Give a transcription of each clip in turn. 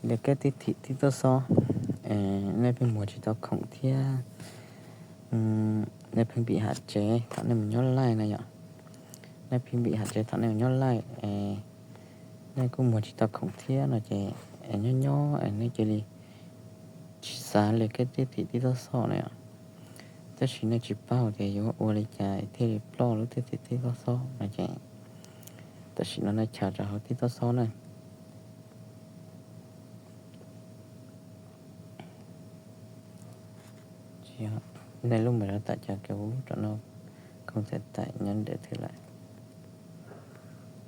Lawv kab tib thim tib toj xob, nej pheej muag tsis tau khoom thiab, nej pheej bim ham tsev thaum nej mus nyob laij na yom. Nej pheej bim ham tsev thaum nej mus nyob laij, nej kuj muag tsis tau khoom thiab no ces nyob nyob nej cia li tsis xav lawv kab tib thim tib toj xob na yom. Tab sis nej tsis paub tias yuav ua li cas thiaj li ploj lub tib thim tib toj xob no ces tam sim no nej chaws rau hauv tib toj xob na. Nej lub mas rau tam cov kev ub rau no, khoom txhais taim nyob nram thwv lawm,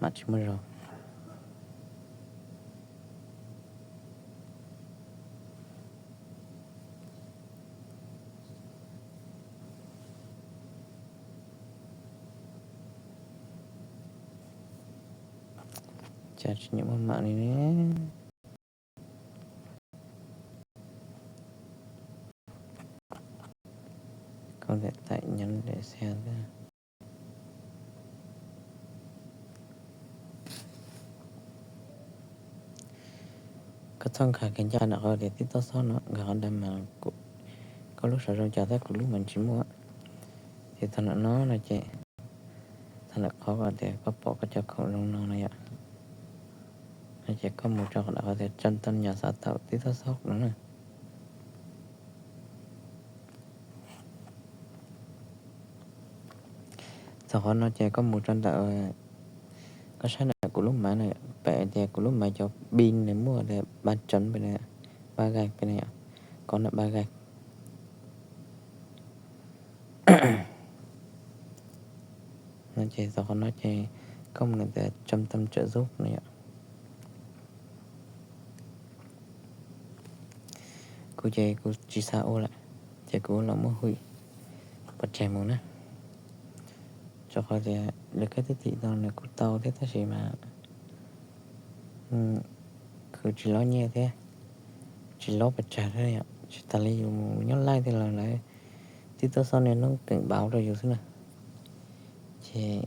mam tsis muaj zog. Cas tsis nyiam muaj mam li ne. Khoom txhais taim nyob nram xia. Koj txhob nkag kev ncaj nram qhov tias tib toj xob no, nkag qhov ntawd mas koj lub sawv zoo cas thiab kuv lub mas tsis muaj. Ces txog nram no no ces, txog nram qhov tias koj pom koj cov khoom zoo no no yom, no ces koj mus rau qhov tias tsom tam nyom xav thaum tib toj xob no na. Txog qhov no ces koj mus rau ntawm, koj saib ntawm kuv lub mas no, pem tias kuv lub mas cov pin nws muaj tias ba tsev pem no, ba gai pem no, kov ntawm ba gai. No ces txog qhov no ces koj mus ntawm tias tsom tam tsawm zub no yom. Kuv ces kuv tsis xav ua lawm, ces kuv los muab hwm pov tseg mus na. Rau qhov tias lawv kab tib thim no nws kuj tau thiab tab sis mas khwv tsis lob nyiaj thiab, tsis lob pes tsawg thiab yom, tsis tas li yus mus nyob laij thiab los lawv tib tub xob niaj hnub keem vauv rau yus xwb na. Ces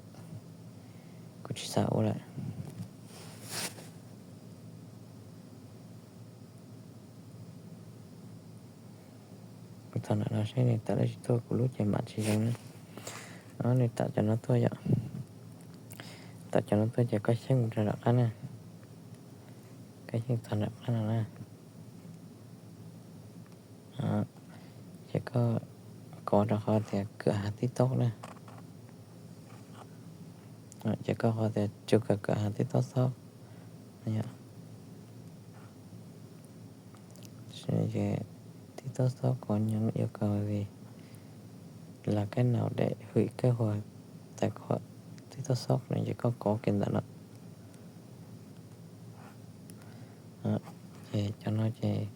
kuv tsis xav ua lawm. Kuv txog nram no seb nws tawm dab tsi tuaj, kuv lub ces mam tsis zoo na. Nws tawm cov no tuaj yom. Tawm cov no tuaj ces koj xyeej mus rau nram qab na. Koj xyeej txog nram qab no na. Ces koj kov rau qhov tias kawm hav TikTok na. Ces koj qhov tias tsuas kawm kawm hav TikTok xob. TikTok xob có những yêu cầu gì? Là cách nào để hủy kích hoạt tài khoản TikTok xob no, ces koj kov kiag ntawm no. Ces cov no ces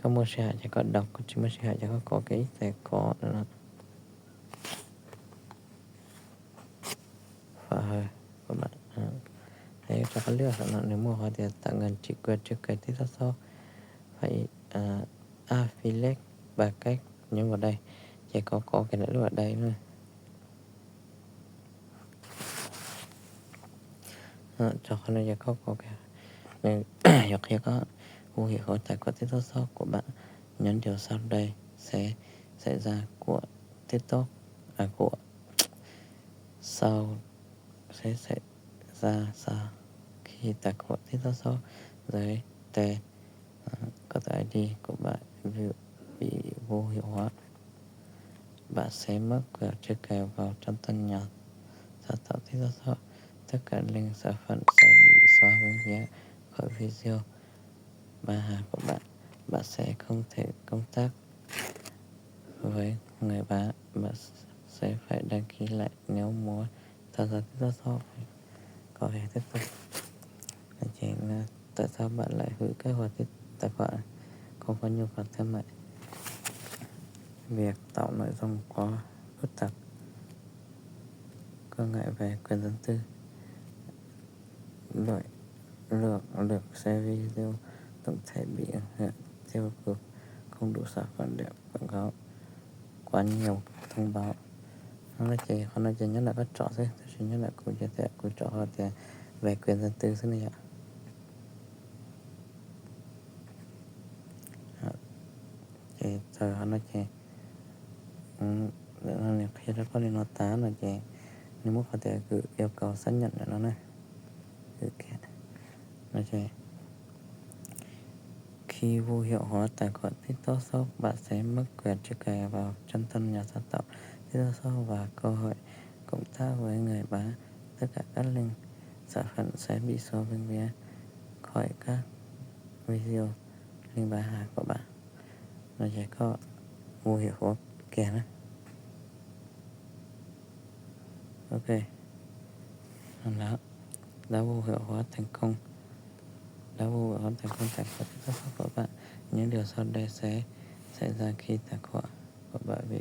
koj muaj sij hawm ces koj đọc, koj tsis muaj sij hawm ces koj kov kiag ib tài khoản no. Phá hư của bạn. Rau qhov lwm no nws muaj qhov tias tạm ngừng truy cập, truy cập TikTok shop, phải, à, affiliate bằng cách nhấn vào đây. Ces koj kov kiag ntawm lub ở đây na. Rau qhov no ces koj kov kiag, nws yuav qhia koj vô hiệu hóa tài khoản TikTok shop của bạn. Những điều sau đây sẽ xảy ra của TikTok, à, của sau sẽ xảy ra sau khi tài khoản TikTok shop dưới đây, à, có ID của bạn bị vô hiệu hóa. Bạn sẽ mất quyền truy cập vào trang tin nhắn, xóa tạo TikTok shop. Tất cả link sản phẩm sẽ bị xóa vĩnh viễn khỏi video bán hàng của bạn. Bạn sẽ không thể tương tác với người bán, bạn sẽ phải đăng ký lại nếu muốn tham gia TikTok shop. Có thể tiếp tục. Tại sao bạn lại hủy kích hoạt tài khoản không có nhu cầu thương mại? Việc tạo nội dung quá phức tạp, quan ngại về quyền riêng tư, lỗi lượng lượt xem video, tổng thể bị ảnh hưởng tiêu cực, không đủ sản phẩm để quảng cáo, quá nhiều thông báo. Ces qhov no ces nyob ntawm koj tsom xwb, tab sis nyob ntawm kuv ces kuv tsom qhov tias về quyền riêng tư xwb ne yom. Txawm qhov no ces, nws qhia rau koj li no tas no ces nws muab qhov tias gửi yêu cầu xác nhận ntawm no na. Gửi no ces khi vô hiệu hóa tài khoản TikTok shop, bạn sẽ mất quyền truy cập vào trang tin nhắn xã hội TikTok shop và cơ hội cộng tác với người bán. Tất cả các link sản phẩm sẽ bị xóa vĩnh viễn khỏi các video link bán hàng của bạn. No ces koj vô hiệu hóa kiag na. Ok, đã vô hiệu hóa thành công. Đã vô hiệu hóa thành công tài khoản TikTok shop của bạn. Những điều sau đây sẽ xảy ra khi tài khoản của bạn bị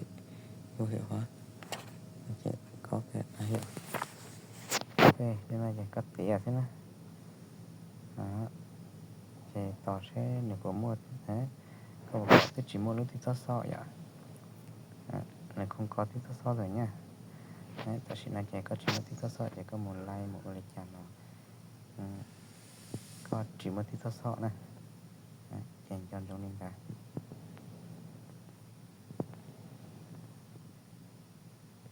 vô hiệu hóa. Ces koj, ok, ces no ces koj tiav xwb na. Ces tos seb nws puas muaj, koj puas twb tsis muaj lub TikTok shop yom. Nws không có TikTok shop rồi nha. Tam sim no ces koj tsis muaj TikTok shop ces koj mus like mus ua li cas los koj tsis muaj TikTok shop na. Ces nco ntsoov li ntawd.